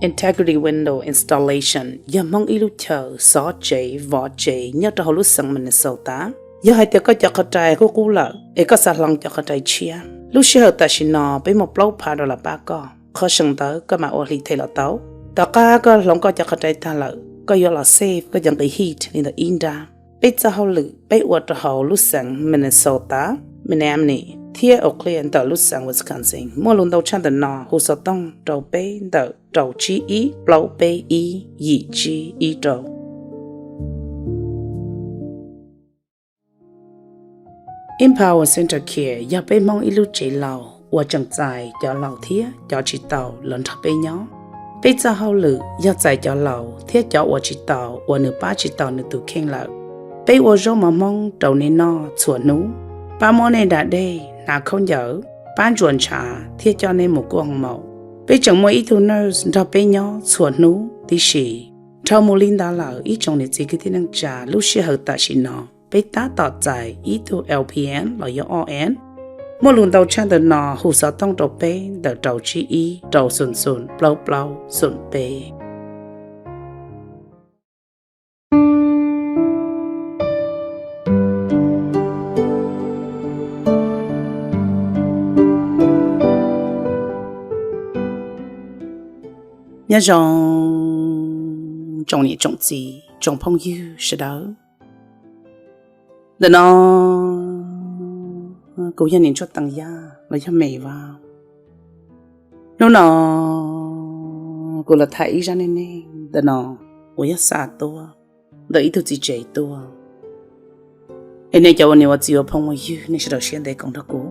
Integrity Window Installation yog Hmoob ib lub chaw xov tsev vov tsev nyob rau hauv lub xeev Minnesota. Yog hais tias koj cov qhov rai qub qub lawm es koj xav hloov cov qhov rai tshiab, lub sij hawm tam sim no peb muaj plaub phav dollar pab koj, qhov seem ntawd koj mam ua hli them los tau. Tom qab koj hloov koj cov qhov rai tag lawm, koj yuav los save koj cov nqi heat li ntawm ib nrab. Peb txoj hauj lwm peb ua rau hauv lub xeev Minnesota, Menominee thiab Eau Claire ntawm lub xeev Wisconsin. Muaj lus ntau tshaj ntawm no hu xov tooj rau peb ntawm rau tsib ib plaub peb ib yim tsib ib rau. Empower Center Care yog peb Hmoob ib lub tsev laus uas tseem txais cov laus thiab cov tsis taus los nrog peb nyob. Peb txoj hauj lwm yog txais cov laus thiab cov uas tsis taus uas nws pab tsis tau nws tus kheej lawm. Peb ua zaub mov Hmoob rau nej noj txhua hnub, pab muab nej da dej, hnav khaub ncaws, pab ntsuas ntshav thiab coj nej mus kuaj hoo maum. Peb tseem muaj ib tug nurse nrog peb nyob txhua hnub tib si. Dhau mus li ntawd lawm ib tsoom niam txiv kwv tij neej tsa, lub sij hawm tam sim no peb tab tom txais ib tug L P N los yog R N. Muaj lus ntau tshaj ntawm no hu xov tooj rau peb ntawm rau tsib ib rau xoom xoom plaub plaub xoom peb. Nyob zoo tsoom niam tsoom txiv tsoom phooj ywg sawv daws. Ntawm no kuv yog niam Ntsuag Teev Yaj los yog Mem Vaj. Hnub no kuv los tham ib zaj neej neeg ntawm no uas yog xa tuaj ntawm ib tug txiv tsev tuaj. Es nej cov ua niam ua txiv ua phooj ua ywg, nej sawv daws siab ntev koom nrog kuv.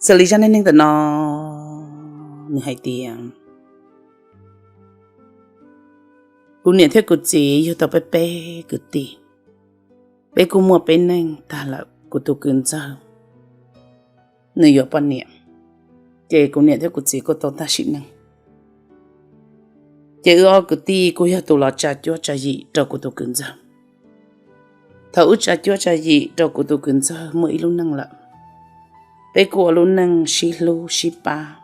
Xws li zaj neej neeg ntawm no, nws hais tias, kuv niam thiab kuv txiv yug tau peb peb kwv tij. Peb kuj muaj peb neej tag lawm, kuv tus kwv ntxawg nws yuav poj niam, ces kuv niam thiab kuv txiv kuj tau tag sim neej. Ces wb ob kwv tij kuj yog tus los tsa cuab tsa yim rau kuv tus kwv ntxawg. Thaum wb tsa cuab tsa yim rau kuv tus kwv ntxawg muaj ib lub neej lawm, peb kuj ua lub neej sib hlub sib pab.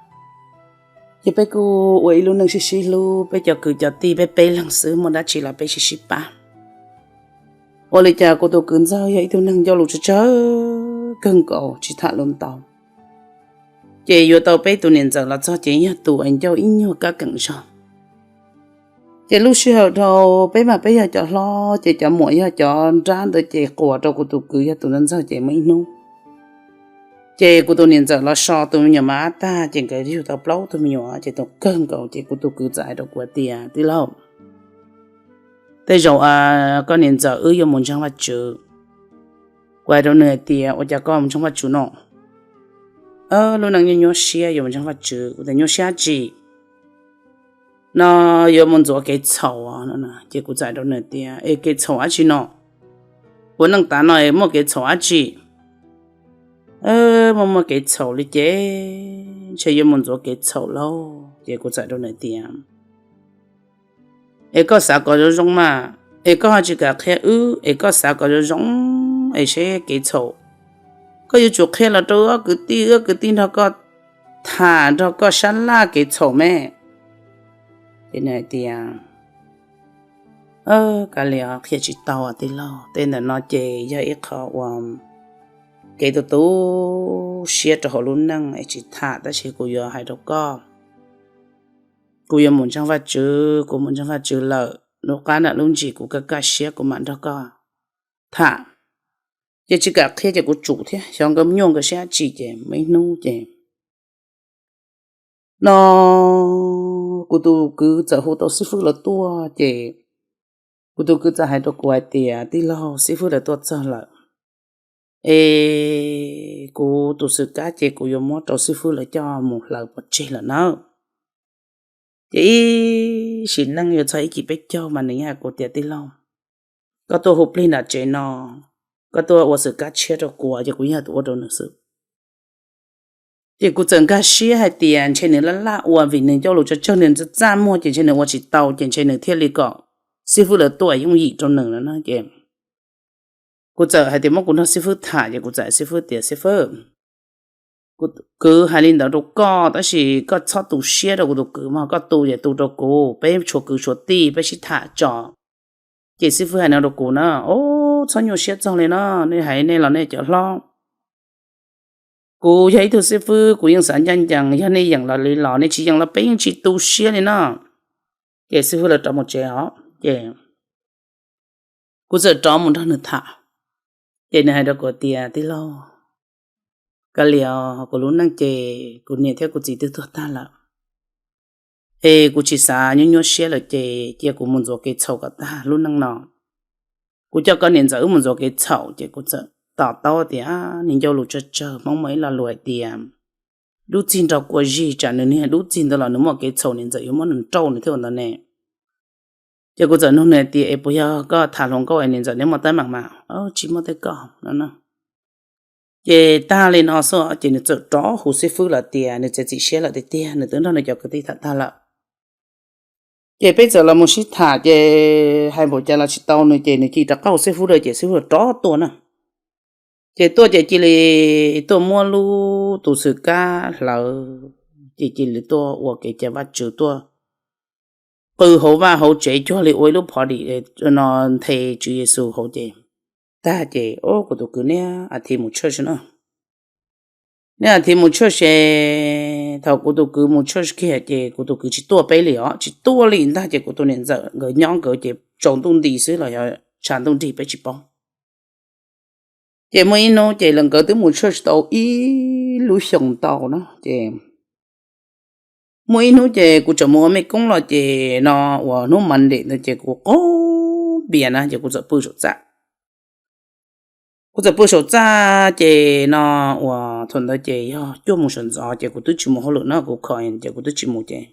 Ces peb kuj ua ib lub neej sib sib hlub, peb cov kwv cov tij peb peb leeg xwb, muaj dab tsi los peb sib sib pab. Ua li cas kuv tus kwv ntxawg yog ib tug neeg ncauj lus tsawg tsawg kawg nkaus, tsis tham lus ntau. Ces yuav tau peb tus niam ntxawm los txog ces yog tus uas ncauj ib nyuag kab keem zog. Ces lub sij hawm dhau peb mas peb yog cov hlob, ces cov muam yog cov nrab ntawd, ces quas rau kuv tus kwv yog tus ntxawg ntxawg ces muaj ib hnub, ces kuv tus niam ntxawm los so tus me nyuam mab tag, ces nkawd yug tau plaub tug me nyuam, ces tus kawg nkaus ces kuv tus kwv txawm hais rau kuv tias, tij laug, tej zaum koj niam ntxawm wb yuav mus ntseeg Vajtswv. Kuv hais rau nws hais tias, ua cas koj mus ntseeg Vajtswv no? Lub neej nyuaj nyuaj siab yuav mus ntseeg Vajtswv. Kuv tias, nyuaj siab dab tsi? No yuav mus ntxuav kev txhaum no. Ces kuv txawm hais rau nws tias, es kev txhaum dab tsi no? Ua neej tav no es muaj kev txhaum dab tsi? Muaj muaj kev txhaum li ces ntshe yuav mus ntxuav kev txhaum lauj. Ces kuv txawm hais rau nws tias, es koj xav kom zoo zoo mas, es koj ho tsis kam qhia wb, es koj xav kom zoo zoo es seb kev txhaum, koj yuav tsum qhia los rau wb ob kwv tij, wb ob kwv tij nrog koj tham, nrog koj sab laj kev txhaum me. Ces nws hais tias, kav liam, qhia tsis tau tij laug. Tej ntawm no ces yog ib qho uas kev tu tu siab rau hauv lub neej es tsis tham, tab sis kuv yuav hais rau koj. Kuv yuav mus ntseeg Vajtswv, kuv mus ntseeg Vajtswv lawm, lub qab nram lub ntsis kuv kaj kaj siab kuv mam nrog koj tham. Ces tsis kam qhia ces kuv tsum thiab, xyov nkawd nyuaj nkawd siab dab tsi. Ces muaj ib hnub ces no kuv tus kwv txawm hu tau xib fwb lawv tuaj, ces kuv tus kwv txawm hais rau kuv hais tias, tij laug, xib fwb lawv tuaj txog lawm, es kuv tus xwm kab ces kuv yuav muab rau xib fwb lawv coj mus hlawv pov tseg lawm nawb. Ces ib sim neej yuav txog ib cim peb caug mas nws yeej hais kuv tias, tij laug, koj tuaj hu plig nram tsev no, koj tuaj ua xwm kab tshiab rau kuv ces kuv yeej ua rau nws xwb. Ces kuv txawm nkag siab hais tias ntshe nws laj laj ua vim nws ncauj lus tsawg tsawg nws txaj txaj muag ces ntshe nws ua tsis tau ces ntshe nws thiaj li kom xib fwb lawv tuaj yooj yim rau nws no na. Ces kuv txawm hais tias muab kuv nrog xib fwb tham ces kuv txawm hais xib fwb tias, xib fwb, kuv kwv hais li ntawd rau koj tab sis koj txhob tu siab rau kuv tus kwv mog, koj tu ces tu rau kuv, peb tshuav kwv tshuav tij peb sib tham tso. Ces xib fwb hais no rau kuv na, o, txhob nyuaj siab txog li no, nej hais nej los nej cov hlob, kuv yog ib tug xib fwb kuv yeej xav ncaj ncees, yog nej yeem los li los, nej tsis yeem los peb yeej tsis tu siab li no. Ces xib fwb lawv rov mus tsev os, ces kuv txawm rov mus nrog nws tham. Ces nws hais rau kuv tias, tij laug, kav liam, kuv lub neej ces kuv niam thiab kuv txiv twb tuag tag lawm, es kuv tsis xav nyuaj nyuaj siab lawm ces cia kuv mus ntxuav kev txhaum kom tag lub neej no. Kuv coj koj niam ntxawm wb mus ntxuav kev txhaum. Ces kuv txawm to taub tias, nws ncauj lus tsawg tsawg, Hmoob muaj ib lo lus hais tias, dub txig nrog kua zig, tsam nws niag dub txig ntawd los nws muaj kev txhaum niam ntxawm yuav muab nws nrauj nws thiaj ua ntawd ne. Ces kuv txawm nug nws hais tias, es puas yog koj tham hluas nkauj es niam ntxawm neb muaj teeb meem mas? Tsis muaj tej koj no. Ces tag li no xwb ces nws txawm rov hu xib fwb lawm tias nws txiav txim siab lawm tiag tiag, nws twb nrog nws cov kwv tij tham tag lawm. Ces peb txawm los mus sib tham ces hais npaum cas los tsis tau nws ces nws cia li rov qab hu xib fwb lawm ces xib fwb rov tuaj na. Ces tuaj ces cia li tuaj muab lub tus xwm kab hlawv, ces cia li tuaj ua kev cai Vajtswv, tuaj qw hauv vaj hauv tsev cuag li ua ib lub party no nthe Tswv Yexus hauv ces tag ces, o, kuv tus kwv niaj a thiv mus church na. Niaj a thiv mus church ces thaum kuv tus kwv mus church kiag ces kuv tus kwv tsis tuaj peb li os, tsis tuaj li ntag ces kuv tus niam ntxawm nkawd nyob nkawd ces tsaus ntuj nti xwb los yog tshav ntuj nrig peb tsis paub. Ces muaj ib hnub ces lawv nkawd twb mus church tau ib lub xyoos ntau na ces muaj ib hnub ces kuv tseem mus ua mej koob los ces no uas hnub Monday ntawd ces kuv qaug npias na ces kuv txawm pw saum txaj. Kuv txawm pw saum txaj ces no uas thaum ntawd ces yog cuaj moos sawv ntxov ces kuv twb tsis mus hauj lwm no, kuv kho ces kuv twb tsis mus ces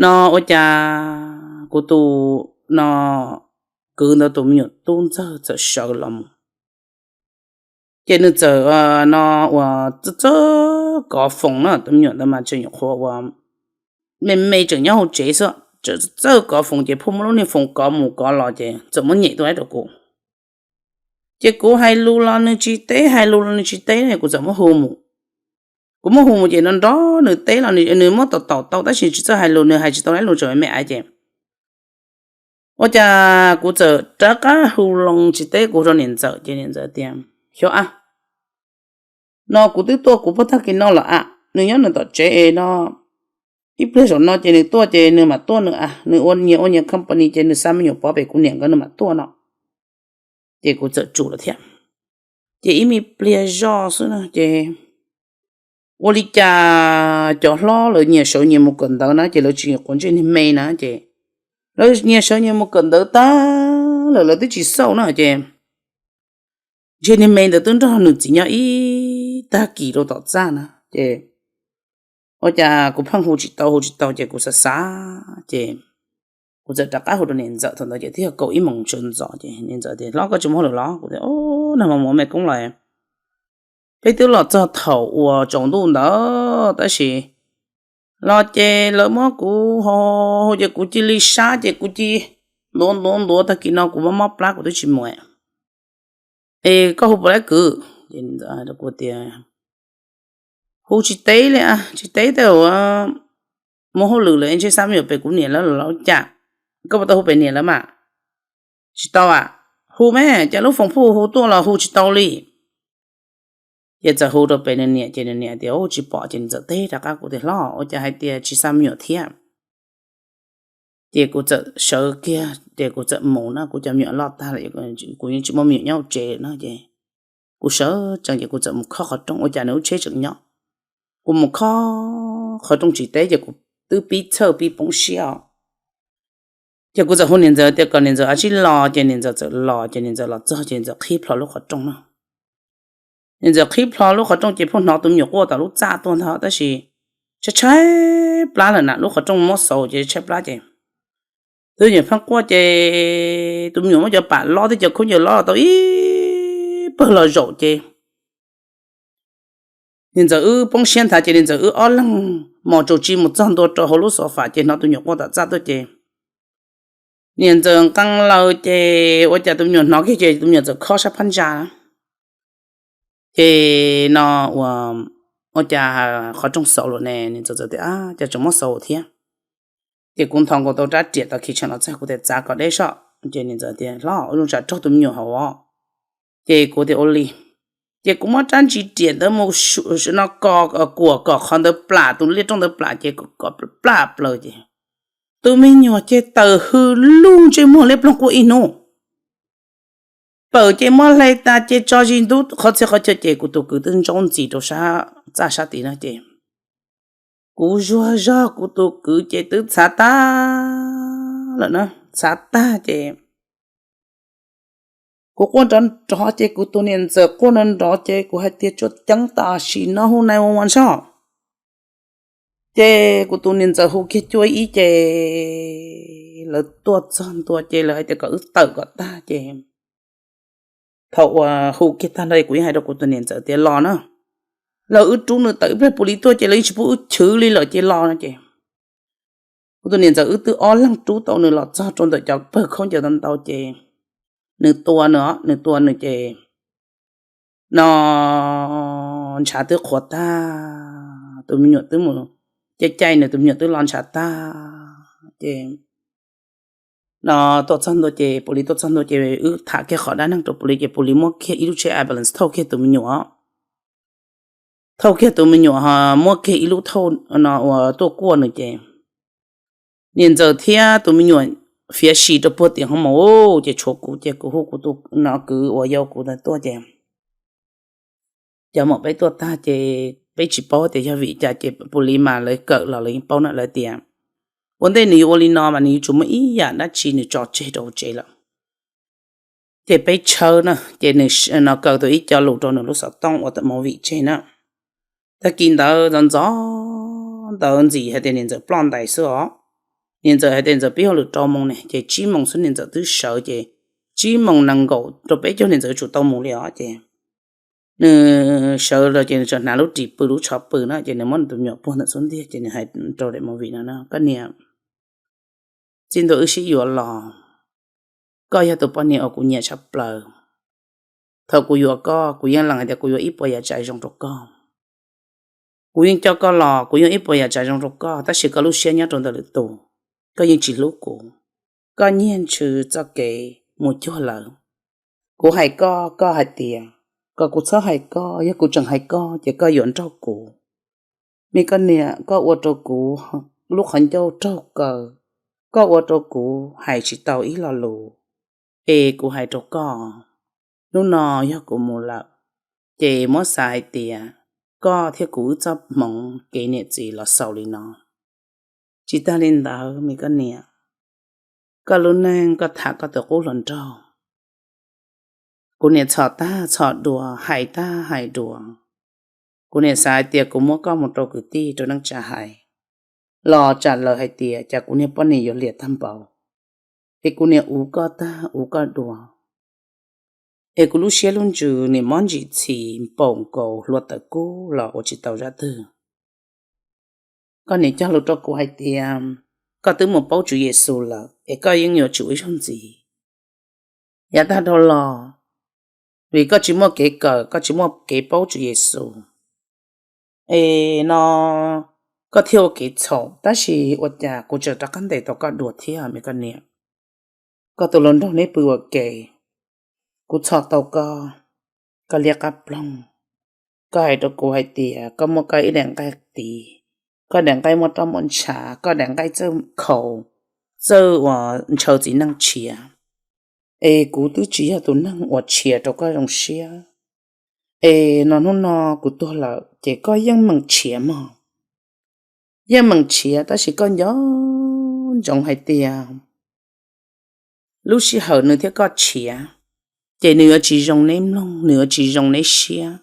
no ua cas kuv tus no kwv ntawd tus me nyuam tub ntxawg txawm sawv los mus. Ces nws txawm no uas txawj txawj kov foos na, tus me nyuam ntawd mas tseem nyuam qhuav uas me me tseem nyob hauv tsev xwb, txawj txawj kov foos ces pheej muab lub niag foos kov mus kov los ces txawm muab nyem tuaj rau kuv. Ces kuv hais lus los nws tsis teb, hais lus los nws tsis teb, kuv txawm muab hu mus. Kuv muab hu mus ces nrov nrov nws teb los nws muab taum taum tau tab sis tsis txawj hais lus, nws hais tsis tau lus, tseem me me aiv ces ua cas kuv txawm rov qab hu los tsis teb, kuv hu rau niam ntxawm ces niam ntxawm tias, xyov a, no kuv twb tuaj kuv puag tag kis no los a, nws nyob nws tom tsev es no ib pliag zaum no ces nws tuaj ces nws mam tuaj nws a, nws ua nyias ua nyias company ces nws xa me nyuam pov pem kuv niam nkawd nws mam tuaj no. Ces kuv txawm tsum lawm thiab. Ces ib me pliag zoj xwb na ces ua li cas cov hlob lawv nyias sawv nyias mus kawm ntawv na ces lawv tsis quav ntsej niag me na ces lawv nyias sawv nyias mus kawm ntawv tag lawm lawv twb tsis xauj na ces ntshe niag me ntawd twb nrog nws txiv nyob ib tag kis rau tom txaj na ces ua cas kuv pheej hu tsis tau hu tsis tau ces kuv xav xav ces kuv txawm rov qab hu rau niam ntxawm, thaum ntawd ces twb yog kaum ib moos sawv ntxov ces niam ntxawm tias, hlob, koj tsis mus hauj lwm los? Kuv tias, o, nag hmo mus ua mej koob los, peb twb los txog thaum uas tsaus ntuj ntawd tab sis los ces lawv muab kuv hu ces kuv cia li sab ces kuv cia li ntuav ntuav ntuav tag kis no kuv mob mob plab kuv twb tsis mus. Es koj hu puas laib kwv? Kuv tias, hu tsis teb li, tsis teb tej uas mus hauj lwm lawm ntshe xa me nyuam pem kuv niam lawv los ua cas. Koj puas tau hu pem niam lawv mas? Tsis tau a. Hu me, cas lub foos pheej hu tuaj los hu tsis tau li. Ces txawm hu rau pem nws niam ces nws niam tias, u, tsis pom. Ces nws txawm teb rov qab kuv tias, hlob, ua cas hais tias tsis xa me nyuam thiab? Ces kuv txawm sawv kiag ces kuv txawm mus na, kuv cov me nyuam loj tag lawm, kuv yeej tsis muaj me nyuam nyob hauv tsev lawm no ces kuv sawv tsees ces kuv txawm mus khob qhov rooj ua cas nws lub tsheb tseem nyob. Kuv mus khob qhov rooj tsis teb ces kuv twb pib txhawj pib poob siab os. Ces kuv txawm hu niam ntxawm tias kom niam ntxawm a tsij los ces niam ntxawm txawm los ces niam ntxawm los txog ces niam ntxawm qhib plho lub qhov rooj no. Niam ntxawm qhib plho lub qhov rooj ces pheej hnov tus me nyuam quaj tom lub txaj tuaj ntag tab sis tshaib tshaib plab lawm na, lub qhov rooj muab xauv ces tshaib plab ces Tus me nyuam pheej quaj ces tus me nyuam muab cov pam lob thiab cov khaub ncaws lob los tau ib pawg los zaum ces niam ntxawm wb poob siab nthav ces niam ntxawm wb ob leeg mos tsaus tsis mus txog ntua rau hauv lub xov fam ces hnov tus me nyuam quaj tom txaj tuaj ces niam ntxawm nqee laws ces ua cas tus me nyuam hnov kiag ces tus me nyuam txawm khob sab phab ntsa ces no ua cas qhov rooj xauv lawm ne, niam ntxawm txawm tias cas tseem muab xauv thiab. Ces kuv nthos nkaus tau rab riam tau khi tshee los txog kuv tias txav kom deb soj ces niam ntxawm tias hlob ua zoo tsam raug tus me nyuam hauv os. Ces kuv tias ua li. Ces kuv muab rab ntsis riam ntawd mus no ko kuam kom qhov ntawd plam tus liaj rooj ntawd plam ces kom plam plaws ces tus me nyuam ces tawm hws lug ntsej muag liab ploog quaj ib hnub. Pawm ces muab hle tas ces tso zis ntub qhov txhia qhov chaw ces kuv tus kwv twb ntsaub ntxis rau sab txaj sab tid no ces kuv zuag zog kuv tus kwv ces twb txhav tag lawm na, txhav tag ces kuv quaj nrov nrov ces kuv tus niam ntxawm quaj nrov nrov ces kuv hais tias tsuas ceeb tam sim no hu nine one one soj. Ces kuv tus niam ntxawm hu kiag cuaj ib ces lawv tuaj txog ntua ces lawv hais tias kom wb tawm kom tag ces thaum uas hu kiag tag nrho kuv yeej hais rau kuv tus niam ntxawm tias los na, lawv wb rub nws tawm ib pliag pus li tuaj ces lawv yeej tsis pub wb chwv li lawm ces los no ces kuv tus niam ntxawm wb twb ob leeg rub tau nws los txog rau ntawm cov pawg khaub ncaws ntau ntau ces nws tua nws, nws tua nws ces no ntshav twb qhuav tag, tus me nyuam twb mus caij caij nws tus me nyuam twb los ntshav tag ces no tuaj txog ntua ces pus li tuaj txog ntua ces wb tham kiag qhov dab neeg rau pus li ces pus li muab kiag ib lub tsheb ambulance thauj kiag tus me nyuam, thauj kiag tus me nyuam muab kiag ib lub thauj no uas tuaj kuaj nws ces niam ntxawm thiab tus me nyuam fiav sim rau puag tim hoo maum ces tshuav kuv ces kuv hu kuv tus no kwv uas yau kuv ntawd tuaj ces cov maum peb tuaj tag ces peb tsis paub tias yog vim cas ces pus li mas lawv kawm los lawv yeej paub na, lawv tias ua ntej nws yuav ua li no mas nws yuav tsum muaj ib yam dab tsi nws tso tseg rau hauv tsev lawm. Ces peb tshawb na ces nws no kaw tau ib co lus rau nws lub xov tooj ua movie tseg na. Tag kis ntawd ntxov ntxov ntawd ntxim hais tias niam ntxawm ploj ntais xwb os. Niam ntxawm hais tias niam ntxawm pib hauj lwm rau moos ne ces tsib moos xwb niam ntxawm twb sawv ces tsib moos nees nkaum rau peb caug niam ntxawm yuav tsum tau mus li os ces nws sawv los ces nws tseem hnav lub ris pw lub tsho pw na ces nws muab nws tus me nyuam puag ntawm xub ntiag ces nws hais rau daim movie no na, koj niam, txij ntua wb sib yuav los koj yog tus poj niam uas kuv nyiam tshaj plaws. Thaum kuv yuav koj kuv yeej lees hais tias kuv yuav ib puas yam tsav zoo rau koj. Kuv yeej coj koj los kuv yeej ib puas yam tsav zoo rau koj tab sis koj lub siab nyob rau ntawm lwm tus, koj yeej tsis hlub kuv. Koj nyiag ntsws txoj kev mus cuag lawv. Kuv hais koj koj hais tias kom kuv txhob hais koj, yog kuv tseem hais koj ces koj yuav nrauj kuv. Me koj niam, koj ua rau kuv lub qhov ncauj raug kaw, koj ua rau kuv hais tsis tau ib lo lus. Es kuv hais rau koj, hnub no yog kuv mus lawm ces muab xav hais tias koj thiab kuv wb txoj hmoov kev niam txiv los xaus li no. Tsis tag li ntawd me koj niam, koj lub neej koj tham koj tus qub hluas nraug, kuv niam txhom tag txhom dua hais tag hais dua. Kuv niam xav hais tias kuv muab koj mus rau kwv tij rau neej tsa hais los tsam lawv hais tias cas kuv niag poj niam yuav liam tag npaum, es kuv niam uv koj tag uv koj dua, es kuv lub siab lub ntsws niam mob ntsim txhis npaum nkaus hlua tawv kub los ua tsis tau zaj twg. Koj niam cog lus rau kuv hais tias koj twb mus paub Tswv Yexus lawm es koj yeej yuav tsum ua ib zaug ntxiv. Yav tag dhau los, vim koj tsis muaj kev kawm koj tsis muaj kev paub Tswv Yexus, es no koj thiaj ua kev txhaum, tab sis ua cas kuv tseem rov qab ntes tau koj dua thiab me koj niam. Koj tus hluas nraug neb pw ua ke, kuv txhom tau koj, koj liab qab ploog. Koj hais rau kuv hais tias koj muaj koj ib daim nqaij tid, koj daim nqaij muaj roj muaj ntshav, koj daim nqaij txawj khaus, txawj uas ntshaw txiv neej tshiav. Es kuv twb tsis yog tus neeg uas tshiav rau koj zoo siab. Es no hnub no kuv tuag lawm ces koj yeej meem tshiav mog. Yeej meem tshiav tab sis koj nco ntsoov hais tias lub sij hawm nws thiab koj tshiav, ces nws yuav tsis zoo neb mloog, nws yuav tsis zoo neb siab,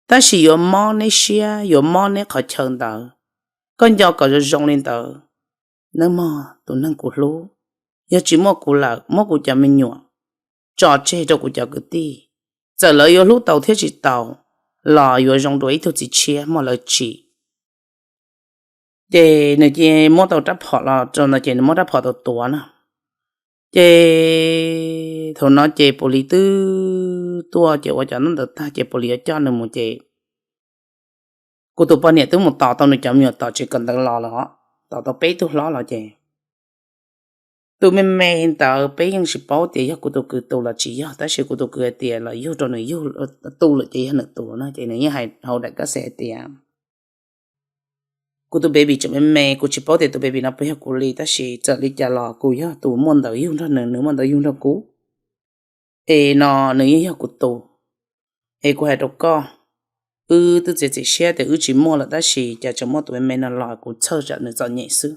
tab sis yuav mob neb siab, yuav mob neb qhov chaw ntawd. Koj nco kom zoo zoo li ntawd nawb mog tus neeg kuv hlub. yog tsis muaj kuv lawm muab kuv cov me nyuam tso tseg rau kuv cov kwv tij, txawm lawv yuav hlub tau thiab tsis tau los yuav zoo dua ib tug txiv tshiab muaj lawv tsim. Ces nws cia muab tau rab phom los rau ntawd ces nws muab rab phom tau tuav na. Ces thaum no ces Pus Lis twb tuaj ces ua cov ntaub ntawv tag ces Pus Lis yuav coj nws mus ces kuv tus poj niam twb mus tos tau nws cov me nyuam tom tsev kawm ntawv los lawm, tos tau peb tug hlob los ces tus me me ntawd peb yeej tsis paub tias yog kuv tus kwv tus los tsis yog, tab sis kuv tus kwv hais tias los yug rau nws yug, tu lawm ces yog nws tus no ces nws yeej hais hauv daim kab xes hais tias kuv tus baby tseem me me, kuv tsis paub tias tus baby no puas yog kuv li, tab sis txawm li cas los kuv yog tus muaj ntawv yug nrog nws, nws muaj ntawv yug nrog kuv, es no nws yeej yog kuv tus. Es kuv hais rau koj, wb twb txiav txim siab tias wb tsis muaj lawm tab sis cas tseem muaj tus me me no los kuv txhawj tsam nws txom nyem xwb.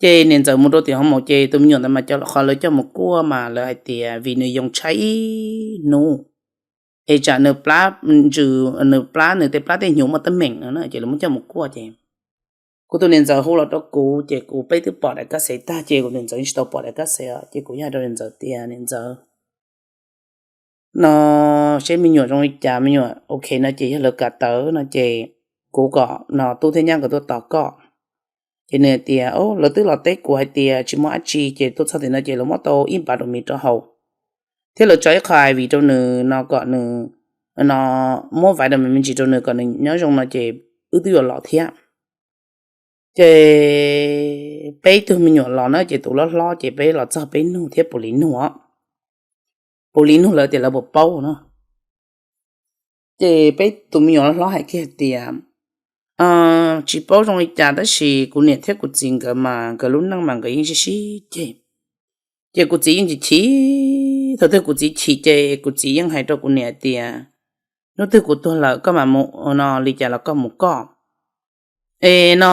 Ces niam ntxawm mus rau tim hoo maum ces tus me nyuam ntawd mas cov qhov lawv coj mus kuaj mas lawv hais tias vim nws yoo tshaib ib hnub, es tsam nws plab, nws plab nws tej plab tej hnyuv muaj teeb meem no ces lawv muab coj mus kuaj ces kuv tus niam ntxawm hu los rau kuv ces kuv peb twb pom daim kab xes tag ces kuv niam ntxawm tsis tau pom daim kab xes os, ces kuv yeej hais rau niam ntxawm tias niam ntxawm, no seb me nyuam zoo li cas, me nyuam ok no ces yog lawv kam tawv no ces kuv kom no tub thiab nyab nkawd tuaj tos koj. Ces nws hais tias lawv twb los teb kuv hais tias tsis muaj dab tsi ces tuaj txog tim no ces lawv muab tau ib npav rau mis rau haus thiab lawv tso ib qho I V rau nws no kom nws, no muab vaiv rau me ntsis rau nws kom nws nyob zoo no ces wb twb yuav los thiab. Ces peb tug me nyuam los na ces tus hlob hlob ces peb los txog peb nug thiab Pus Lis nug os, Pus Lis nug lawv tias lawv puas paub no. Ces peb tus me nyuam hlob hais kiag hais tias tsis paub zoo li cas tab sis kuv niam thiab kuv txiv nkawd mas nkawd lub neej mas nkawd yeej sib sib ceg. Ces kuv txiv yeej chim chim, thaum twg kuv txiv chim ces kuv txiv yeej hais rau kuv niam tias hnub twg kuv tuag lawm koj mam mus no, li cas los koj mus koj. Es no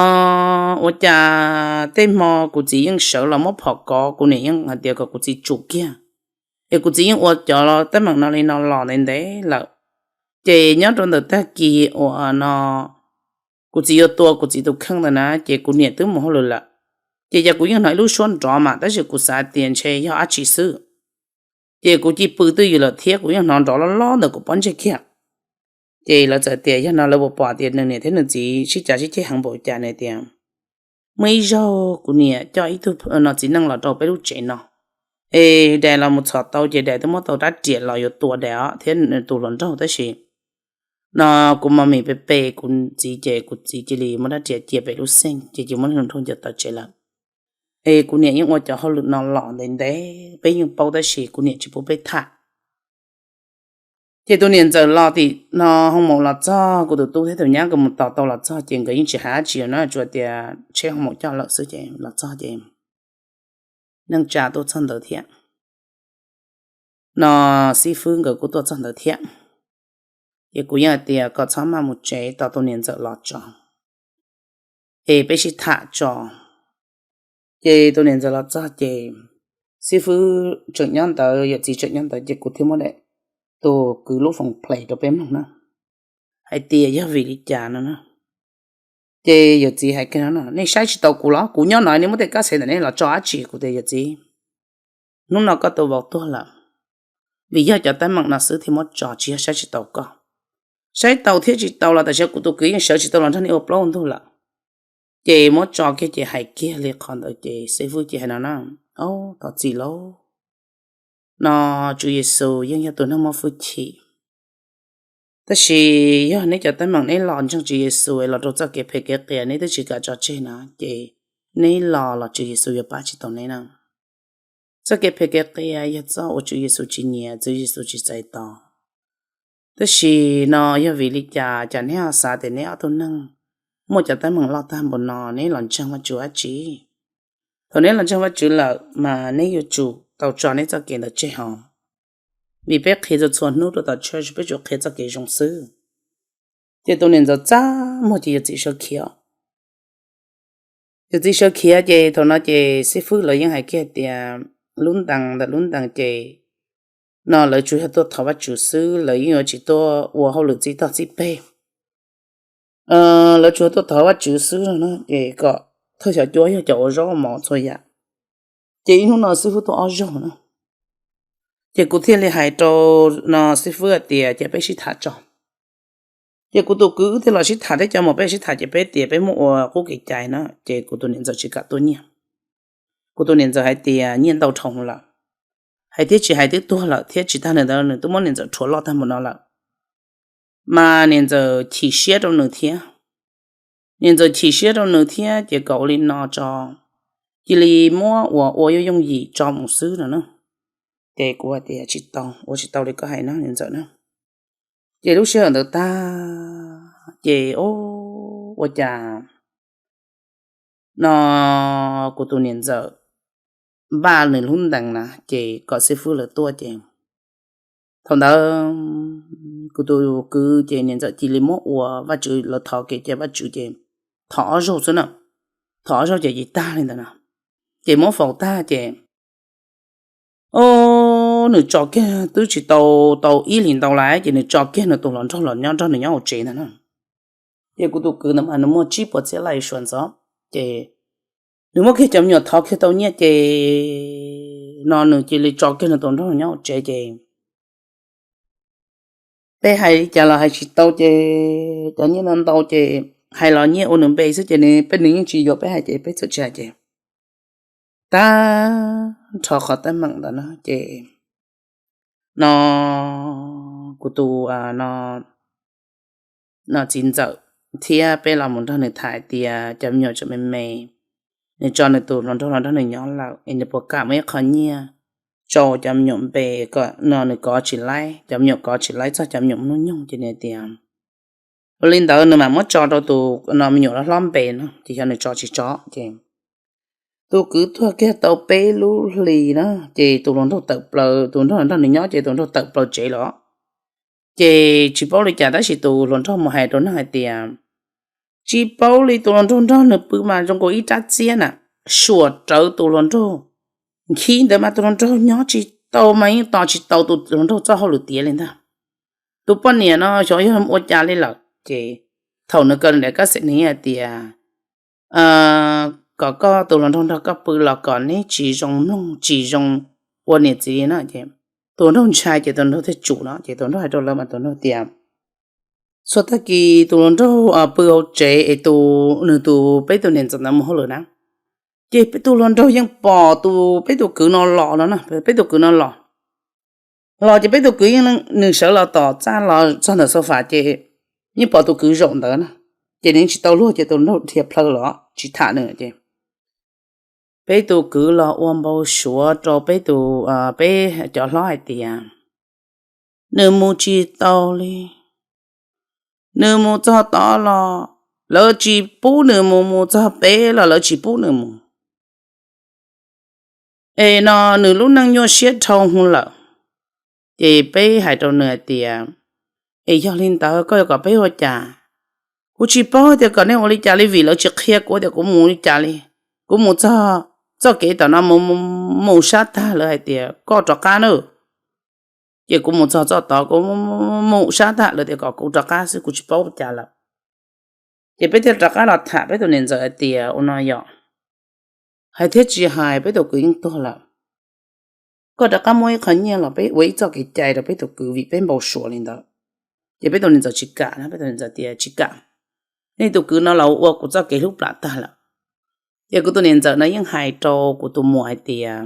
ua cas tej hmo kuv txiv yeej sawv los muab phom kov, kuv niam yeej hais tias kom kuv txiv tsum kiag. Es kuv txiv yeej ua cov teeb meem no li no los ntev ntev lawm. Ces nyob rau ntawm tag kis uas no kuv txiv yuav tua kuv txiv tus kheej ntawd na ces kuv niam twb mus hauj lwm lawm. Ces yog kuv yeej hnov ib lub suab nrov mas tab sis kuv xav tias ntshe yog dab tsi xwb. Ces kuv cia li pw twj ywm lawm thiab kuv yeej hnov nrov loj loj ntawm kuv pob ntseg kiag. Ces lawv txawm tias yog no lawv puas pom tias nws niam thiab nws txiv sib cav sib ceg heev npaum cas ne tias muaj ib zaug kuv niam coj ib tug no txiv neej los rau peb lub tsev no, es dais los mus txhom tau ces dais twb muab tau rab riam los yuav tua dais os thiab tus hluas nraug tab sis no kuv mos mis pe pe kuv txiv ces kuv txiv cia li muab rab riam cia pem lub xeej ces cia muab nrog nraug ncaws taw tsev lawm. Es kuv niam yeej ua cov hauj lwm no los ntev ntev peb yeej paub tab sis kuv niam tsis pub peb tham. Ces tus niam ntxawm los tim no hoo maum los txog, kuv tus tub thiab tus nyab nkawd mus tos tau los txog ces nkawd yeej tsis hais dab tsi na, tsuas tias tsheb hoo maum coj lawm xwb ces los txog ces neej tsa tuaj txog ntawd thiab. No xib fwb nkawd kuj tuaj txog ntawd thiab. Ces kuv yeej hais tias kom txhob maj mus tsev, tos tus niam ntxawm los tso es peb sib tham tso. Ces tus niam ntxawm los txog ces xib fwb tseem nyob ntawd, yawm txiv tseem nyob ntawd ces kuv thiaj muab daim, tus kwv lub foos play rau peb mloog na, hais tias yog vim li cas no na. Ces yawm txiv hais kiag no, nej saib tsis taus kuv los? Kuv nyob no nej muab tej kab xev ntawm nej los tso dab tsi? Kuv tias yawm txiv, hnub no koj tus vauv tuag lawm, vim yog cov teeb meem no xwb thiaj muab tso, tsis yog saib tsis taus koj. Saib tau thiab tsis tau los tam sim no kuv tus kwv yeej sawv tsis tau los nrog nej ua plaub ua ntug lawm. Ces muab tso kiag ces hais kiag li qhov ntawd ces xib fwb ces hais no na, thov txim lauj, no Tswv Yexus yeej yog tus neeg muaj hwj chim. Tab sis yog neb cov teeb meem neb los ntseeg Tswv Yexus los rau txoj kev phem kev qias neb twb tsis kam tso tseg na, ces neb los los Tswv Yexus yuav pab tsis tau neb na. Txoj kev phem kev qias yog txoj uas Tswv Yexus tsis nyiam, Tswv Yexus tsis txais tos. Tab sis no yog vim li cas, cas neb ho xav tias neb ob tug neeg muaj cov teeb meem loj tag npaum no neb los ntseeg Vajtswv dab tsi? Thaum neb los ntseeg Vajtswv lawm mas neb yuav tsum tau tso neb txoj kev ntawd tseg hos, vim peb qhia txhua txhua hnub rau tom church peb tsuas qhia txoj kev zoo xwb. Ces tus niam ntxawm txaj muag ces yawm txiv sawv khiav. Yawm txiv sawv khiav ces thaum no ces xib fwb lawv yeej hais kiag tias lub ntees ntawm lub ntees ces no lawv tsuas yog tuaj thov Vajtswv xwb, lawv yeej yuav tsis tuaj ua hauj lwm txij toj txij peg. Lawv tsuas yog tuaj thov Vajtswv xwb no ces kom thawj xyov cuab yog cov ua zaub mov txhua yam. Ces ib hnub no xib fwb tuaj ob zaug na, ces kuv thiaj li hais rau no xib fwb hais tias cia peb sib tham tso. Ces kuv tus kwv wb thiaj los sib tham, thiab cov muam peb sib tham, ces peb tias peb muab ua qub kev cai na, ces kuv tus niam ntxawm tsis kam tuaj nyiaj. Kuv tus niam ntxawm hais tias nyiaj ntau dhau lawm, hais thiab tsis hais twb tuag lawm, thiab tsis tas li ntawd nws twb muab niam ntxawm rhuav loj tag npaum no lawm, mas niam ntxawm chim siab rau nws thiab. Niam ntxawm chim siab rau nws thiab, ces kom ua li no tso, cia li muab uas ua yooj yooj yim tso mus xwb no na. Ces kuv hais tias tsis tau, ua tsis tau li koj hais no niam ntxawm na. Ces lub sij hawm ntawd tag, ces ua cas no kuv tus niam ntxawm npaj nws lub ntees na, ces kom xib fwb lawv tuaj. Ces thaum ntawd kuv tus kwv ces niam ntxawm cia li muab ua Vajtswv, lawv thov kev cia Vajtswv ces thov ob zaug xwb na, thov ob zaug ces cia tag li ntawd na. Ces muab faus tag ces, o, nws tso kiag twb tsis tau, tau ib hlis ntau lawm, ces nws tso kiag nws tus hluas nraug los nyob nrog nws nyob hauv tsev ntag na. Ces kuv tus kwv ntawd mas nws muaj tsib puas txhiab lais suav ntxov, ces nws muab kiag cov me nyuam thov kiag tau nyiaj ces no nws cia li tso kiag nws tus nraug nyob hauv tsev ces peb hais li cas los hais tsis tau, ces cov nyiaj no ntau ces hais los nyiaj ua nws npe xwb, ces nws, peb, nws yeej tsis yuav peb hais, ces peb txawm tsis hais ces tag nrho qhov teeb meem ntawd na. Ces no kuv tus no txiv ntxawm thiab peb los mus nrog nws tham hais tias cov me nyuam tseem me me, nws tso nws tus hluas nraug los nrog nws nyob lawm es nws puas kam muaj ib qho nyiaj tso cov me nyuam npe, no nws kov tsis laib, cov me nyuam kov tsis laib txog cov me nyuam hnub nyoog, ces nws tias ua li ntawd nws mam muab tso rau tus no me nyuam hlob npe no, ces xyov nws tso tsis tso. Ces tus kwv tuag kiag tau peb lub hlis na, ces tus hluas nraug tawm plaws, tus nraug nrog nws nyob ces tus nraug tawm plaws tsev los. Ces tsis paub li cas tab sis tus hluas nraug mus hais rau neeg hais tias tsis paub li, tus hluas nraug nrog nws pw mas zoo nkaus ib rab txiab na, suam rawv tus hluas nraug nkhib ntawd mas tus hluas nraug nyob tsis tau mas yeej tos tsis tau tus hluas nraug txoj hauj lwm tiav li ntag. Tus poj niam no xyov yog ua cas li lawm, ces thaum nws kaw nws daim kab xes nws hais tias kom koj tus hluas nraug nrog koj pw los kom neb tsis zoo mloog tsis zoo ua niam txiv li na. Ces tus hluas nraug ntshai ces tus hluas nraug thiaj tsum no, ces tus hluas nraug hais rau lawv mas tus hluas nraug tias txhua tag kis tus hluas nraug pw hauv tsev es tus, nws tus, peb tus niam ntxawm ntawd mus hauj lwm na, ces peb tus hluas nraug yeej pom tus, peb tus kwv no los no na, peb tus kwv no los los ces peb tus kwv yeej, nws sawv los tom txaj los txog ntawm sofa ces yeej pom tus kwv zaum ntawd na, ces nws yeej tsis tau luag ces tus hluas nraug dhia plhaw los tsis tham nws ces peb tus kwv los ua npau suav rau peb tus, peb cov hlob hais tias nws mus tsis tau li, nws mus txog tod los lawv tsis pub nws mus, mus txog pem los lawv tsis pub nws mus, es no nws lub neej nyuaj siab dhau hwv lawm. Ces peb hais rau nws hais tias es yog li ntawd koj yuav kom peb ua cas? Kuv tsis paub tias kom nej ua li cas li vim lawv tsis qhia kuv tias kuv mus li cas li. Kuv mus txog txoj kev tom no mus, mus sab tag lawv hais tias koj rov qab na, ces kuv mus txog txoj tod kuv mus sab tag lawv tias kom kuv rov qab xwb, kuv tsis paub ua cas lawm. Ces peb thiaj rov qab los tham peb tus niam ntxawm hais tias ua no yog hais thiab tsis hais peb tus kwv yeej tuag lawm, koj rov qab muab ib qho nyiaj los peb ua ib txoj kev cai rau peb tus kwv vim peb npau suav li ntawd. Ces peb tus niam ntxawm tsis kam, peb tus niam ntxawm tias tsis kam, nej tus kwv no los ua kuv txoj kev hlub plam tag lawm. Ces kuv tus niam ntxawm no yeej hais rau kuv tus muam hais tias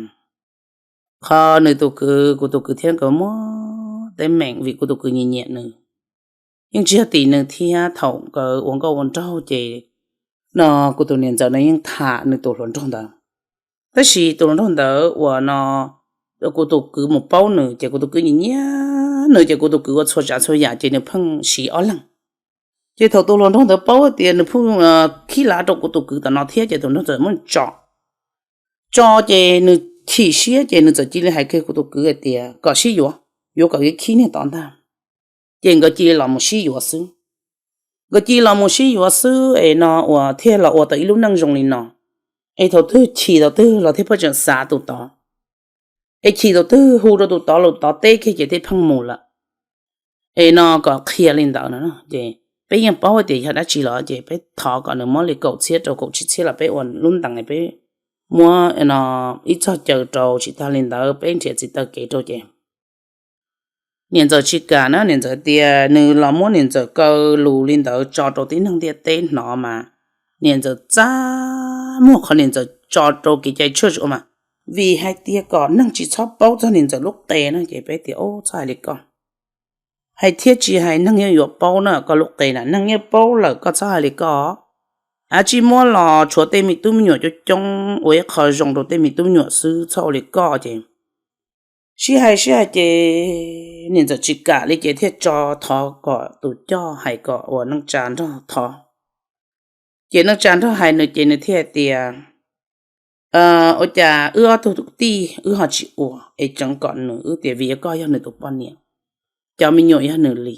qhov nws tus kwv, kuv tus kwv thiab nkawd muaj teeb meem vim kuv tus kwv nyiam nyiam nws, yeej tsis yog tim nws thiab. Thaum nkawd ua nkauj ua nraug ces no kuv tus niam ntxawm no yeej tham nws tus hluas nraug ntawd, tab sis tus hluas nraug ntawd uas no kuv tus kwv mus paub nws ces kuv tus kwv nyiam nyiam nws ces kuv tus kwv ua txhua tsav txhua yam ces nws pheej siv ob leeg. Ces thaum tus hluas nraug ntawd paub tias nws pheej khib lav rau kuv tus kwv tom no thiab ces tus hluas nraug ntawd muab tso, tso ces nws chim siab ces nws txawm cia li hais kiag kuv tus kwv hais tias kom sib yuav, yuav kom khib niag tod ntag. Ces nkawd cia li los mus sib yuav xwb. Nkawd cia li los mus sib yuav xwb es no uas thiaj los ua tau ib lub neej zoo li no. Es thaum twg chim thaum twg los thiaj pheej tseem xav tus tod, es chim thaum twg hu rau tus tod los tod teb kiag ces thiaj pheej mus lawm. Es no kom qhia li ntawd no ces peb yeej paub tias yog dab tsi los ces peb thov kom nws muab li kaum txhiab rau kaum tsib txhiab los peb ua lub ntees peb muab ib txog caw rau, tsis tag li ntawd peb nrhiav txiv taw kev rau ces niam ntxawm tsis kam na, niam ntxawm tias nws los muab niam ntxawm kaw lus li ntawd tso rau tib neeg ntiaj teb hnov mas niam ntxawm txaj muag qhov niam ntxawm tso rau kev cai tshaj ua mas, vim hais tias kom neeg tsis txhob paub txog niam ntxawm lub qe no ces peb tias, Ub, txhob hais li koj. Hais thiab tsis hais neeg yeej yuav paub na, koj lub qe na neeg yeej paub lawm, koj txhob hais li koj. Av tsis muab los tshuav tej me tub me nyuam coob coob ua ib qho zoo rau tej me tub me nyuam xwb, txhob ua li koj ces sib hais sib hais ces niam ntxawm tsis kam li ces thiaj tso thov kom tus coj hais kom uas neej tsa nrog thov. Ces neej tsa nrog hais nws ces nws thiaj hais tias, Ua cas wb ob tug tij wb ho tsis ua es tseev kom nws? Wb tias vim yog koj yog nws tus poj niam, cov me nyuam yog nws li,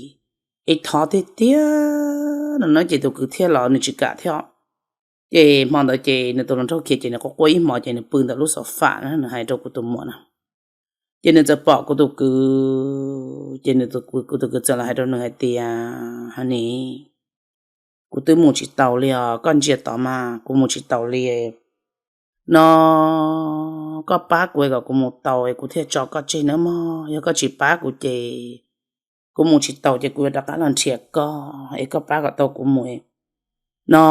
es thov tiag tiag no no ces tus kwv thiaj los nws tsis kam thiab. Ces hmo ntawd ces nws tus hluas nraug khiav ces nws quaj quaj ib hmo ces nws pw ntawm lub xov fam na, nws hais rau kuv tus muam na. Ces nws txawm pom kuv tus kwv, ces nws, kuv tus kwv txawm los hais rau nws hais tias, Honey, kuv twb mus tsis taus li os, koj ntsia tod mas kuv mus tsis taus li no, koj pab kuv kom kuv mus tau es kuv thiaj tso koj tseg nawb mog, yog koj tsis pab kuv ces kuv mus tsis taus ces kuv yuav rov qab los nrhiav koj es koj pab kom tau kuv mus no,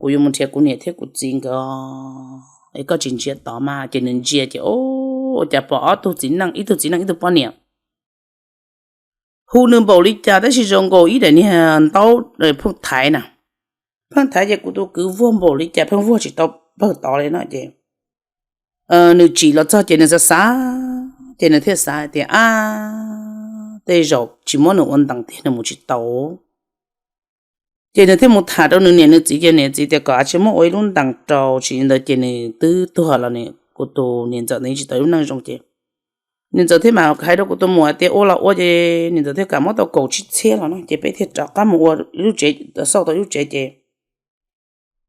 kuv yuav mus nrhiav kuv niam thiab kuv txiv nkawd es koj tsis ntsia tod mas. Ces nws ntsia ces ua cas pom ob tug txiv neej, ib tug txiv neej ib tug poj niam hu nws npaum li cas tab sis zoo nkaus ib daim niag ntaub pheej thaiv na, pheej thaiv ces kuv tus kwv vuag npaum li cas pheej vuag tsis tau pawg tod li no ces nws tsim los txog ces nws xav xav ces nws thiaj xav hais tias, Ab, tej zaum tsis muab nws ua ntees tiag nws mus tsis tau. Ces nws thiaj mus tham rau nws niam nws txiv ces niam txiv tias kom av tsis muab ua ib lub ntees rau, tsis li ntawd ces nws twb tuag los kuv tus niam ntxawm ntawd tsis tau ib lub neej zoo ces niam ntxawm thiaj mam hais rau kuv tus muam tias ua los ua ces niam ntxawm thiaj kam muab tau kaum tsib txhiab los no ces peb thiaj rov qab mus ua lub tsev, xauj tau lub tsev ces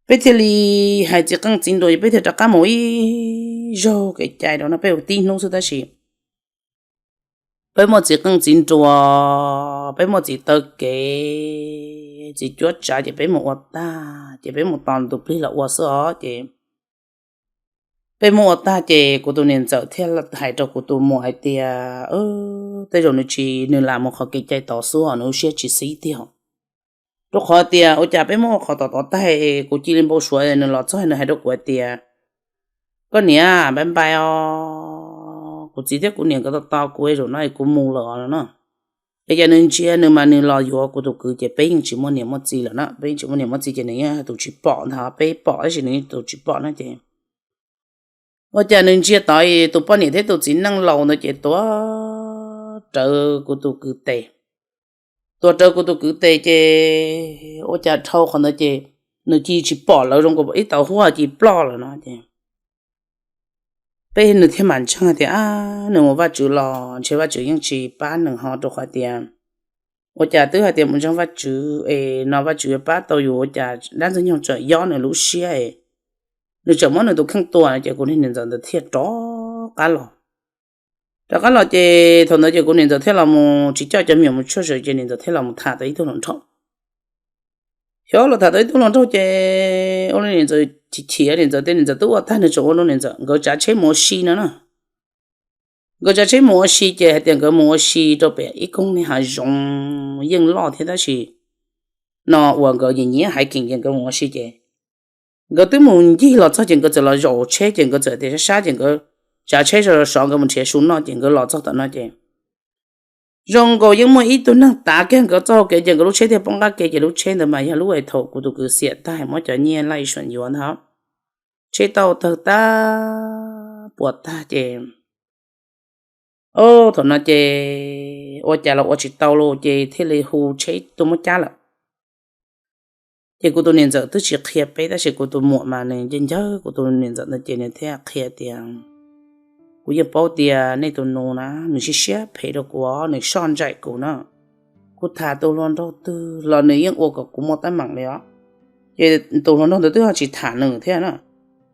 peb thiaj li hais txiv qeej txiv nruas ces peb thiaj rov qab mus ib zaug kev cai rau no peb ua tib hnub xwb tab sis peb muaj txiv qeej txiv nruas, peb muaj txiv taw kev, txiv cuab tsav ces peb mus ua tag ces peb mus tos tus plig los ua xwb os ces peb muab ua tag ces kuv tus niam ntxawm thiaj hais rau kuv tus muam hais tias tej zaum nws tsis, nws lam mus qhov kev cai tod xwb nws lub siab tsis xib tiag. Rau qhov tias ua cas peb muab ua qhov tod tod tag kuv cia li npau suav nws los txog nws hais rau kuv hais tias koj niam, npai npai os, kuv txiv thiab kuv niam nkawd tos tos kuv zaum no es kuv mus lawm os no. Es cas nws ntsia nws mas nws los yuav kuv tus kwv ces peb yeej tsis muaj niam muaj txiv lawm na, peb yeej tsis muaj niam muaj txiv ces nws yeej tus tsis pom ntag, peb pom tab sis nws yeej tus tsis pom no ces ua cas nws ntsia tod tus poj niam thiab tus txiv neej laus ntawd ces tuav rawv kuv tus kwv tes, tuav rawv kuv tus kwv tes ces ua cas dhau qhov ntawd ces nws cia tsis pom lawv zoo nkaus ib tauv huab cia ploj lawm no ces peb nws thiaj mam ntseeg tias ab, nws mus Vajtswv los ntshe Vajtswv yeej tsis pab nws ho rau qhov tias ua cas twb hais tias mus ntseeg Vajtswv es no Vajtswv yuav pab tau yus ua cas dab ntxwg nyoog tseem yob nws lub siab es nws tseem muab nws tus kheej tua no ces kuv niag niam ntxawm ntawd thiaj rov qab los. Rov qab los ces thaum ntawd ces kuv niam ntxawm thiaj los mus tsis coj cov me nyuam mus tshuaj sawv ces niam ntxawm thiaj los mus tham tau ib tug hluas nraug. Xyov los tham tau ib tug hluas nraug ces ua li niam ntxawm chim chim niam ntxawm tias niam ntxawm twb ua tag nws tseem ua rau niam ntxawm nkawd tsav tsheb mus ua si no na. Nkawd tsav tsheb mus ua si ces hais tias nkawd mus ua si rau pem ib koog niag hav zoov yeej loj thiab tab sis no uas nkawd nyiam nyiam hais keem ces nkawd mus ua si ces nkawd twb mus ncig los txog ces nkawd txawm los zaum tsheb ces nkawd txawm tias sab sab ces nkawd tsav tsheb sov sov nkawd mus nrhiav su noj ces nkawd los txog tom no ces zoo nkaus yeej muaj ib tug neeg tav kiag nkawd txoj hau kev ces nkawd lub tsheb thiaj poob qab ke ces lub tsheb ntawd mas yog lub es thaum kuv tus kwv xiam tag muab cov nyiaj laij suam yuav ntag. Tsheb tau tawg tag puas tag ces o thaum no ces ua cas los ua tsis tau los ces thiaj li hu tsheb tuaj muab cab lawm. Ces kuv tus niam ntxawm twb tsis qhia peb tab sis kuv tus muam mas nws ncaj ncawg kuv tus niam ntxawm ntawd ces nws thiaj qhia tias kuv yeej paub tias nej tus nus na nws siab siab phem rau kuv, nws soj ntsais kuv na. Kuv tham tus hluas nraug twg los nws yeej ua kom kuv muaj teeb meem li os. Ces tus hluas nraug ntawd twb ho tsis tham nws thiab na.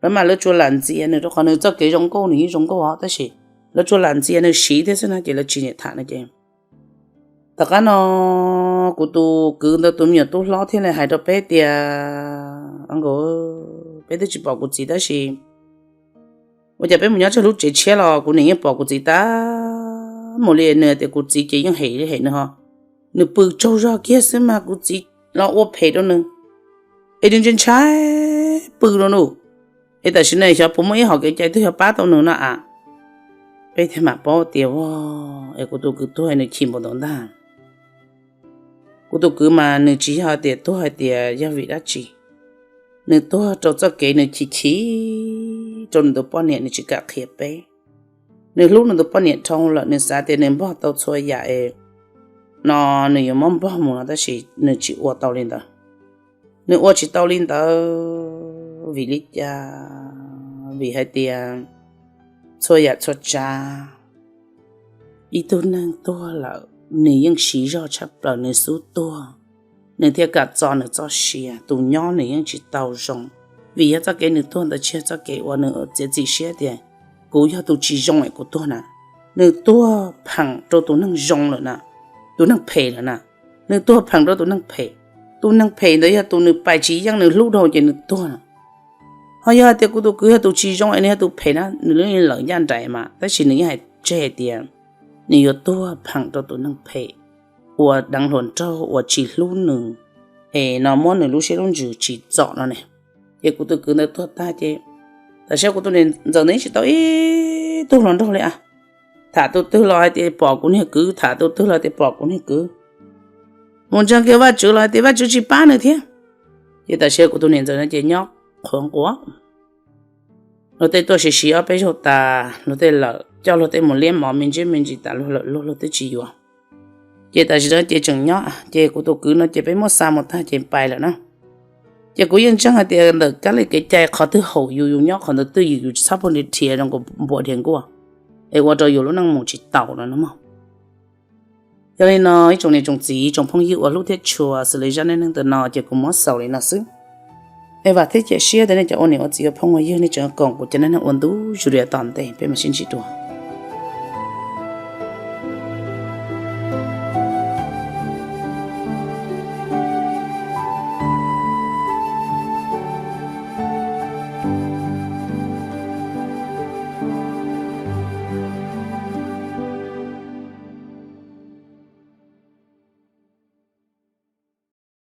Lawv mas lawv tsuas lam ntxias nws rau qhov nws txoj kev zoo nkauj nws yeej zoo nkauj os tab sis lawv tsuas lam ntxias nws siv thiab xwb no ces lawv tsis nyiam tham no ces tom qab no kuv tus kwv ntawd tus me nyuam tub hlob thiaj li hais rau peb tias, Nkauj, peb twb tsis pom kuv txiv tab sis Ua cas peb mus nyob tseg lub tsev tshiab los kuv niam yeej pom kuv txiv tag mus li. Nws tias kuv txiv ces yeej hem li hem nws ho, nws pw tsaug zog kiag xwb mas kuv txiv los ua phem rau nws, es nws ntshai ntshai pw rau nws. Es tam sim no xyov puas muaj ib hom kev cai twg yog pab tau nws no a. Peb thiaj mam paub tias, es kuv tus kwv tuag nws chim npaum ntawd ntag. Kuv tus kwv mas nws tsis yog tias tuag hais tias yog vim dab tsi, nws tuag rau txoj kev nws chim chim rau nws tus poj niam, nws tsis kam qhia peb. Nws hlub nws tus poj niam dhau lawm, nws xav tias nws npog tau txhua yam es no nws yuav muab npog mus no, tab sis nws tsis ua tau li ntawd. Nws ua tsis tau li ntawd vim li cas? Vim hais tias txhua yam txhua tsav, ib tug neeg tuag lawm nws yeej siv zog tshaj plaws, nws xub tuag nws thiaj kam txo nws txoj sia, tus nyob nws yeej tsis tau zoo. Vim yog txoj kev nws tuag ntawd tsis yog txoj kev uas nws txiav txim siab tias kuv yog tus tsis zoo es kuv tuag na. Nws tuag pheem rau tus neeg zoo lawm na, tus neeg phem lawm na. Nws tuag pheem rau tus neeg phem. Tus neeg phem ntawd yog tus nws pais tsis yeej nws hlub dhau ces nws tuag na. Ho yog hais tias kuv tus kwv yog tus tsis zoo es nws yog tus phem na, nws lub lawm ncaj nraim mas, tab sis nws yeej hais tseg hais tias nws yuav tuag pheem rau tus neeg phem uas deev hluas nraug uas tsis hlub nws, es no muab nws lub siab lub ntsws tsim txom no ne. Ces kuv tus kwv ntawd tuag tag ces tam sim kuv tus niam ntxawm ntawd tsis tau ib tug hluas nraug li a. Tham tus twg los hais tias pom kuv niag kwv, tham tus twg los tias pom kuv niag kwv. Mus ntseeg kiag Vajtswv los hais tias Vajtswv tsis pab nws thiab. Ces tam sim kuv tus niam ntxawm no ces nyob qhuav nquas, luag tej tuaj siv siv ob peb zaug tas luag tej lawm, coj luag tej mus liab mov me ntsis me ntsis tas luag lawm, luag luag twb tsis yuav. Ces tam sim no ces tseem nyob, ces kuv tus kwv no ces peb muab xa mus tag ces pais lawm na. Ces kuv yeej ntseeg hais tias ntawm kab li kev cai qhov twg haum yus, yus nyob qhov ntawd twj ywm, yus tsis txhob pheej dhia zoo nkaus npua dhia nkuaj, es ua rau yus lub neej mus tsis taus no no mog. Yog li no ib tsoom niam tsoom txiv tsoom phooj ywg uas hlub thiab tshua, xws li zaj neej neeg ntawm no ces kuv muab xaus li no xwb. Es vam thiab cia siab tias nej cov ua niam ua txiv ua phooj ua ywg nej tseem koom kuv cov neej neeg ua ntu zus li tom ntej, peb mam sib ntsib dua.